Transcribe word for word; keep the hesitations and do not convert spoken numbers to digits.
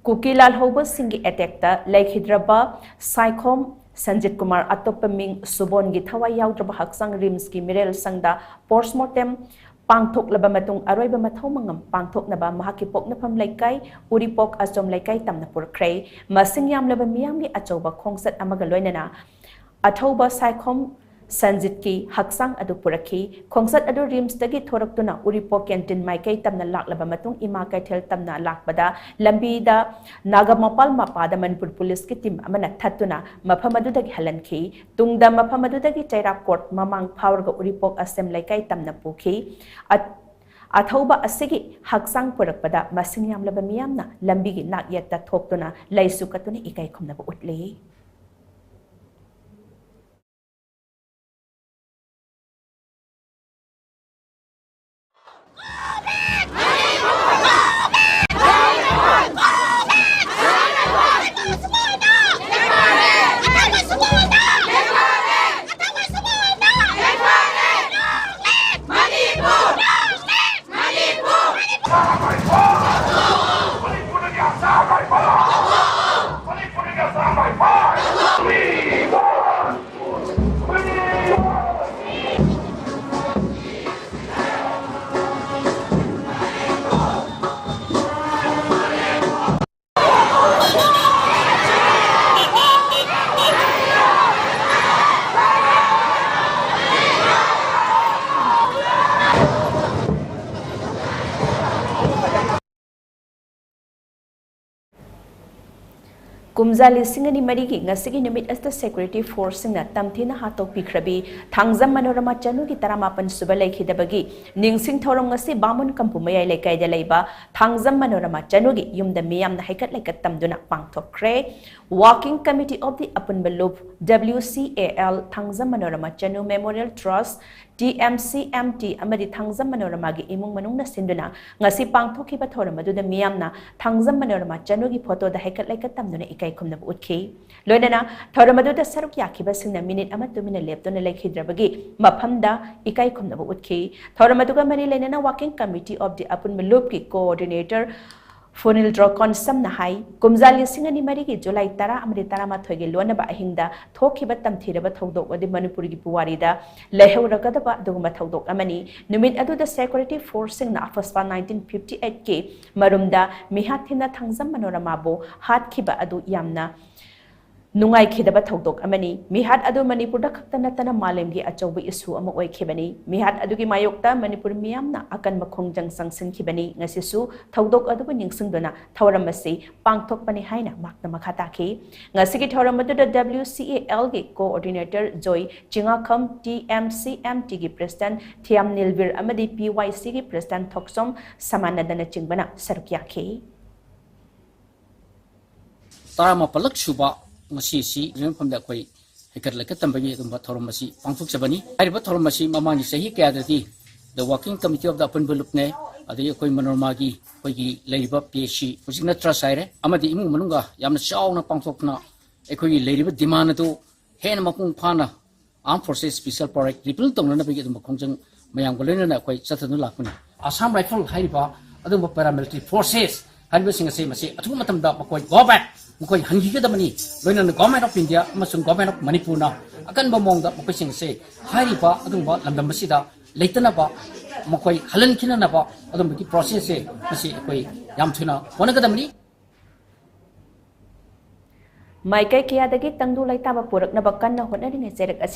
ꯀꯨꯀꯤ ꯂꯥꯜꯍꯧꯕꯁꯤꯡꯒꯤ ꯑꯦꯇꯦꯛꯇ ꯂꯩꯈꯤꯗ꯭ꯔꯕ ꯁꯥꯏꯈꯣꯝ ꯁꯟꯖꯤꯠ ꯀꯨꯃꯥꯔ, ꯑꯇꯣꯞꯄ ꯃꯤꯡ ꯁꯨꯕꯣꯟꯒꯤ ꯊꯋꯥꯏ ꯌꯥꯎꯗ꯭ꯔꯕ ꯍꯛꯆꯥꯡ ꯔꯤꯝꯁꯀꯤ ꯃꯤꯔꯦꯜ ꯁꯪꯗ ꯄꯣꯁꯃꯣꯔꯇꯦꯝ ꯄꯥꯡꯊꯣꯛꯂꯕ ꯃꯇꯨꯡ ꯑꯔꯣꯏꯕ ꯃꯊꯧ ꯃꯉꯝ ꯄꯥꯡꯊꯣꯛꯅꯕ ꯃꯍꯥꯛꯀꯤ ꯄꯣꯛꯅꯐꯝ ꯂꯩꯀꯥꯏ ꯎꯔꯤꯄꯣꯛ ꯑꯆꯣꯝ ꯂꯩꯀꯥꯏ ꯇꯝꯅ ꯄꯨꯔꯛꯈ꯭ꯔꯦ꯫ ꯃꯁꯤꯡ ꯌꯥꯝꯂꯕ ꯃꯤꯌꯥꯝꯒꯤ ꯑꯆꯧꯕ ꯈꯣꯡꯆꯠ ꯑꯃꯒ ꯂꯣꯏꯅꯅ ꯑꯊꯧꯕ ꯁꯥꯏꯈꯣꯝ ꯁꯟꯖꯤꯠꯀꯤ ꯍꯛꯆꯥꯡ ꯑꯗꯨ ꯄꯨꯔꯛꯈꯤ꯫ ꯈꯣꯡꯆꯠ ꯑꯗꯨ ꯔꯤꯝꯁꯇꯒꯤ ꯊꯣꯔꯛꯇꯨꯅ ꯎꯔꯤꯄꯣꯛ ꯀꯦꯟꯇꯤꯟ ꯃꯥꯏꯀꯩ ꯇꯝꯅ ꯂꯥꯛꯂꯕ ꯃꯇꯨꯡ ꯏꯃꯥ ꯀꯩꯊꯦꯜ ꯇꯝꯅ ꯂꯥꯛꯄꯗ ꯂꯝꯕꯤꯗ ꯅꯥꯒꯥꯃꯄꯥꯜ ꯃꯄꯥꯗ ꯃꯅꯤꯄꯨꯔ ꯄꯨꯂꯤꯁꯀꯤ ꯇꯤꯝ ꯑꯃꯅ ꯊꯠꯇꯨꯅ ꯃꯐꯝ ꯑꯗꯨꯗꯒꯤ ꯍꯜꯍꯟꯈꯤ꯫ ꯇꯨꯡꯗ ꯃꯐꯝ ꯑꯗꯨꯗꯒꯤ ꯆꯩꯔꯥꯛ ꯀꯣꯔꯠ ꯃꯃꯥꯡ ꯐꯥꯎꯔꯒ ꯎꯔꯤꯄꯣꯛ ꯑꯁꯦꯝ ꯂꯩꯀꯥꯏ ꯇꯝꯅ ꯄꯨꯈꯤ꯫ ꯑ-, ꯑꯊꯧꯕ ꯑꯁꯤꯒꯤ ꯍꯛꯆꯥꯡ ꯄꯨꯔꯛꯄꯗ ꯃꯁꯤꯡ ꯌꯥꯝꯂꯕ ꯃꯤꯌꯥꯝꯅ ꯂꯝꯕꯤꯒꯤ ꯅꯥꯛꯌꯦꯠꯇ ꯊꯣꯛꯇꯨꯅ ꯂꯩꯁꯨ ꯀꯠꯇꯨꯅ ꯏꯀꯥꯏ ꯈꯨꯝꯅꯕ ꯎꯠꯂꯤ꯫ ꯀꯨꯝꯖꯥ ꯂꯤꯁꯤꯡ ꯑꯅꯤ ꯃꯔꯤꯒꯤ ꯉꯁꯤꯒꯤ ꯅꯨꯃꯤꯠ ꯑꯁꯤꯗ ꯁꯦꯀ꯭ꯌꯨꯔꯤꯇꯤ ꯐꯣꯔꯁꯁꯤꯡꯅ ꯇꯝꯊꯤꯅ ꯍꯥꯠꯇꯣꯛꯄꯤꯈ꯭ꯔꯕꯤ ꯊꯥꯡꯖꯝ ꯃꯅꯣꯔꯃꯥ ꯆꯅꯨꯒꯤ ꯇꯔꯥꯃꯥꯄꯟ ꯁꯨꯕ ꯂꯩꯈꯤꯗꯕꯒꯤ ꯅꯤꯡꯁꯤꯡ ꯊꯧꯔꯝ ꯉꯁꯤ ꯕꯥꯃꯨꯟ ꯀꯝꯄꯨ ꯃꯌꯥꯏ ꯂꯩꯀꯥꯏꯗ ꯂꯩꯕ ꯊꯥꯡꯖꯝ ꯃꯅꯣꯔꯃꯥ ꯆꯅꯨꯒꯤ ꯌꯨꯝꯗ ꯃꯤꯌꯥꯝꯅ ꯍꯩꯀꯠ ꯂꯩꯀꯠ ꯇꯝꯗꯨꯅ ꯄꯥꯡꯊꯣꯛꯈ꯭ꯔꯦ꯫ Working Committee of the ꯑꯄꯨꯟꯕ ꯂꯨꯞ, W C A L, Thangjam Manorama Chanu Memorial Trust, T M C M T, ꯑꯃꯗꯤ ꯊꯥꯡꯖꯝ ꯃꯅꯣꯔꯃꯥꯒꯤ ꯏꯃꯨꯡ ꯃꯅꯨꯡꯅ ꯁꯤꯟꯗꯨꯅ ꯉꯁꯤ ꯄꯥꯡꯊꯣꯛꯈꯤꯕ ꯊꯧꯔꯝ ꯑꯗꯨꯗ ꯃꯤꯌꯥꯝꯅ ꯊꯥꯡꯖꯝ ꯃꯅꯣꯔꯃꯥ ꯆꯅꯨꯒꯤ ꯐꯣꯇꯣꯗ ꯍꯩꯀꯠ ꯂꯩꯀꯠ ꯇꯝꯗꯨꯅ ꯏꯀꯥꯏ ꯈꯨꯝꯅꯕ ꯎꯠꯈꯤ꯫ ꯂꯣꯏꯅꯅ ꯊꯧꯔꯝ ꯑꯗꯨꯗ ꯁꯔꯨꯛ ꯌꯥꯈꯤꯕꯁꯤꯡꯅ ꯃꯤꯅꯤꯠ ꯑꯃ ꯇꯨꯃꯤꯟꯅ ꯂꯦꯞꯇꯨꯅ ꯂꯩꯈꯤꯗ꯭ꯔꯕꯒꯤ ꯃꯐꯝꯗ ꯏꯀꯥꯏ ꯈꯨꯝꯅꯕ ꯎꯠꯈꯤ꯫ ꯊꯧꯔꯝ ꯑꯗꯨꯒ ꯃꯔꯤ ꯂꯩꯅꯅ Working Committee of the ꯑꯄꯨꯟꯕ ꯂꯨꯞꯀꯤ Coordinator ꯐꯨꯅꯤꯜ ꯗ꯭ꯔꯣꯀꯣꯟ ꯁꯝꯅ ꯍꯥꯏ, ꯀꯨꯝꯖꯥ ꯂꯤꯁꯤꯡ ꯑꯅꯤ ꯃꯔꯤꯒꯤ ꯖꯨꯂꯥꯏ ꯇꯔꯥ ꯑꯃꯗꯤ ꯇꯔꯥꯃꯥꯊꯣꯏꯒꯤ ꯂꯣꯟꯅꯕ ꯑꯍꯤꯡꯗ ꯊꯣꯛꯈꯤꯕ ꯇꯝꯊꯤꯔꯕ ꯊꯧꯗꯣꯛ ꯑꯗꯨ ꯃꯅꯤꯄꯨꯔꯒꯤ ꯄꯨꯋꯥꯔꯤꯗ ꯂꯩꯍꯧꯔꯒꯗꯕ ꯑꯗꯨꯒꯨꯝꯕ ꯊꯧꯗꯣꯛ ꯑꯃꯅꯤ꯫ ꯅꯨꯃꯤꯠ ꯑꯗꯨꯗ ꯁꯦꯀ꯭ꯌꯨꯔꯤꯇꯤ ꯐꯣꯔꯁꯁꯤꯡꯅ ꯑꯐꯁꯄꯥ ꯅꯥꯏꯟꯇꯤꯟ ꯐꯤꯐꯇꯤ ꯑꯩꯠꯀꯤ ꯃꯔꯨꯝꯗ ꯃꯤꯍꯥꯠ ꯊꯤꯅ ꯊꯥꯡꯖꯝ ꯃꯅꯣꯔꯃꯥꯕꯨ ꯍꯥꯠꯈꯤꯕ ꯑꯗꯨ ꯌꯥꯝꯅ ꯅꯨꯡꯉꯥꯏꯈꯤꯗꯕ ꯊꯧꯗꯣꯛ ꯑꯃꯅꯤ꯫ ꯃꯤꯍꯥꯠ ꯑꯗꯨ ꯃꯅꯤꯄꯨꯔꯗ ꯈꯛꯇ ꯅꯠꯇꯅ ꯃꯥꯂꯦꯝꯒꯤ ꯑꯆꯧꯕ ꯏꯁꯨ ꯑꯃ ꯑꯣꯏꯈꯤꯕꯅꯤ꯫ ꯃꯤꯍꯥꯠ ꯑꯗꯨꯒꯤ ꯃꯥꯌꯣꯛꯇ ꯃꯅꯤꯄꯨꯔ ꯃꯤꯌꯥꯝꯅ ꯑꯀꯟꯕ ꯈꯣꯡꯖꯪ ꯆꯪꯁꯤꯟꯈꯤꯕꯅꯤ꯫ ꯉꯁꯤꯁꯨ ꯊꯧꯗꯣꯛ ꯑꯗꯨꯕꯨ ꯅꯤꯡꯁꯤꯡꯗꯨꯅ ꯊꯧꯔꯝ ꯑꯁꯤ ꯄꯥꯡꯊꯣꯛꯄꯅꯤ ꯍꯥꯏꯅ ꯃꯍꯥꯛꯅ ꯃꯈꯥ ꯇꯥꯈꯤ꯫ ꯉꯁꯤꯒꯤ ꯊꯧꯔꯝ ꯑꯗꯨꯗ W C A L ꯒꯤ coordinator ꯖꯣꯏ ꯆꯤꯉꯥꯈꯝ, T M C M T ꯒꯤ president ꯊꯤꯌꯥꯝ ꯅꯤꯜꯕꯤꯔ ꯑꯃꯗꯤ P Y C ꯒꯤ president ꯊꯣꯛꯆꯣꯝ ꯁꯃꯥꯅꯟꯗꯅꯆꯤꯡꯕꯅ ꯁꯔꯨꯛ ꯌꯥꯈꯤ꯫ ꯇꯔꯥꯃꯥꯄꯜꯂꯛ ꯁꯨꯕ ꯉꯁꯤ ꯑꯁꯤ ꯃꯐꯝꯗ ꯑꯩꯈꯣꯏ ꯍꯩꯀꯠ ꯂꯩꯀꯠ ꯇꯝꯕꯒꯤ ꯑꯗꯨꯒꯨꯝꯕ ꯊꯧꯔꯝ ꯑꯁꯤ ꯄꯥꯡꯊꯣꯛꯆꯕꯅꯤ꯫ ꯍꯥꯏꯔꯤꯕ ꯊꯧꯔꯝ ꯑꯁꯤ ꯃꯃꯥꯡꯒꯤ ꯆꯍꯤ ꯀꯌꯥꯗꯗꯤ The Working Committee of the ꯑꯄꯨꯟꯕ ꯂꯨꯞꯅꯦ, ꯑꯗꯒꯤ ꯑꯩꯈꯣꯏ ꯃꯅꯣꯔꯃꯥꯒꯤ ꯑꯩꯈꯣꯏꯒꯤ ꯂꯩꯔꯤꯕ P H C, ꯍꯧꯖꯤꯛꯅ trust ꯍꯥꯏꯔꯦ, ꯑꯃꯗꯤ ꯏꯃꯨꯡ ꯃꯅꯨꯡꯒ ꯌꯥꯝꯅ ꯆꯥꯎꯅ ꯄꯥꯡꯊꯣꯛꯇꯨꯅ ꯑꯩꯈꯣꯏꯒꯤ ꯂꯩꯔꯤꯕ demand ꯑꯗꯨ ꯍꯦꯟꯅ ꯃꯄꯨꯡ ꯐꯥꯅ Armed Forces Special Power Act repeal ꯇꯧꯅꯅꯕꯒꯤ ꯑꯗꯨꯝꯕ ꯈꯣꯡꯖꯪ ꯃꯌꯥꯝꯒ ꯂꯣꯏꯅꯅ ꯑꯩꯈꯣꯏ ꯆꯠꯊꯗꯨꯅ ꯂꯥꯛꯄꯅꯤ꯫ Assam Rifle ꯍꯥꯏꯔꯤꯕ ꯑꯗꯨꯒꯨꯝꯕ paramilitary forces ꯍꯥꯏꯔꯤꯕꯁꯤꯡ ꯑꯁꯤ ꯃꯁꯤ ꯑꯊꯨꯕ ꯃꯇꯝꯗ ꯃꯈꯣꯏ go back, ꯃꯈꯣꯏ ꯍꯟꯈꯤꯒꯗꯕꯅꯤ꯫ ꯂꯣꯏꯅꯅ Government of India ꯑꯃꯁꯨꯡ Government of ꯃꯅꯤꯄꯨꯔꯅ ꯑꯀꯟꯕ ꯃꯑꯣꯡꯗ ꯃꯈꯣꯏꯁꯤꯡ ꯑꯁꯤ ꯍꯥꯏꯔꯤꯕ ꯑꯗꯨꯒꯨꯝꯕ ꯂꯝꯗꯝ ꯑꯁꯤꯗ ꯂꯩꯇꯅꯕ, ꯃꯈꯣꯏ ꯍꯜꯍꯟꯈꯤꯅꯅꯕ ꯑꯗꯨꯝꯕꯒꯤ process ꯁꯦ ꯃꯁꯤ ꯑꯩꯈꯣꯏ ꯌꯥꯝ ꯊꯨꯅ ꯍꯣꯠꯅꯒꯗꯕꯅꯤ꯫ ꯃꯥꯏꯀꯩ ꯀꯌꯥꯗꯒꯤ ꯇꯪꯗꯨ ꯂꯩꯇꯥꯕ ꯄꯨꯔꯛꯅꯕ ꯀꯟꯅ ꯍꯣꯠꯅꯔꯤꯉꯩ ꯆꯩꯔꯛ ꯑꯁꯤ